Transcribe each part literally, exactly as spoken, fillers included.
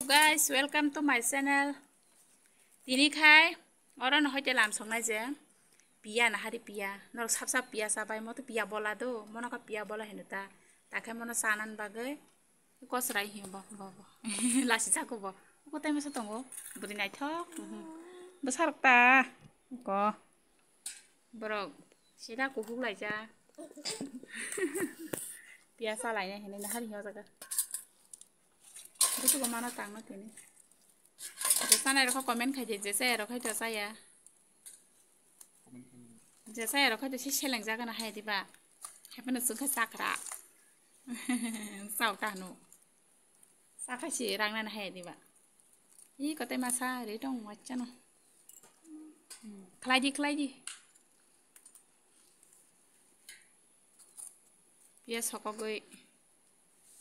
Guys, welcome to my channel. Tini khai oro no hoite lam songnai je piya nahari piya. Norok sap sap piya chabai, moto piya bola do, mono ka piya bola hino ta. Ta khe mono chanan bagwi kosrai hi bo, bo, bo. Lasi chako bo. Ko tai masa tongo. Budi naithok. Mhm. Bwsarok ta. Ko. Borok sida kuhuk laijak. Piya salaina hinwi nahar hiya jaga. Butugo mana tangna tini. Je sanai rokha comment khai di, je saya rokha to saya. Je saya rokha to si seleng jaga na hai diba. Happy no sungkha sakra. Sao tanu. Sakha si rang na hai diba. Ih, kotai masa ri tong wacha no. Hmm, khlai di, khlai di. Piya sokogwi.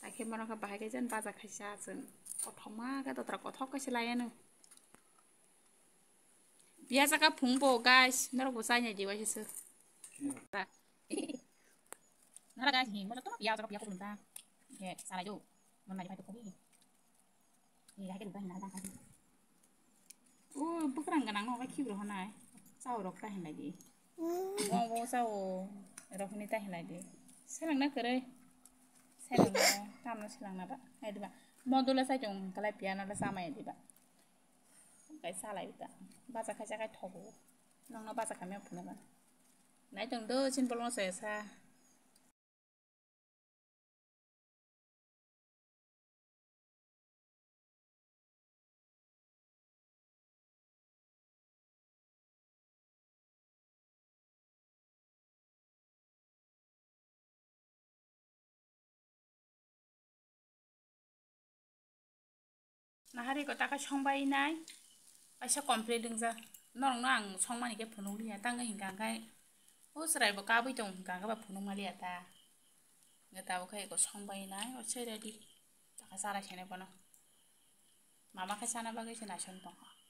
Ta khe mono khe bahai khe jen baja khaisa chwng. Kothoma khe dotra kothok khe se laiya no. Piya jaka phung bo, guys, norok bo chai nai di waisa se. Nara guys, hi, mono to piya jaka piya ko bumta. Ye, salai do. Mon nai pai to ko hi. Ye, hai ke do hin na da. O, bukrang ganang no, khibro honai. Chao rok ta hin lai di. Bo, bo chao rok ni ta hin lai di. Seleng na kere. Seleng na, tam na seleng na ba. Hai di ba. Modula sai jong kalai piya na la sama ya di ba. Kai salai ta. Baja khai jakai thogo. Nong no baja khamya phunukha. Nai tong do, chin bolong sa sa. Nahari ko taka songbai nai, kaisa complete wngja. Norokno ang songmani khe phunuk liya, tangwi hinkha khe o chwrai bo kabui tong hinkha khe ba phunuk ma liya ta. Nge tabuk khe eko songbai nai, o chai ready. Taka chara khenai bono. Mama khe chana bagwi se naisong tongkha.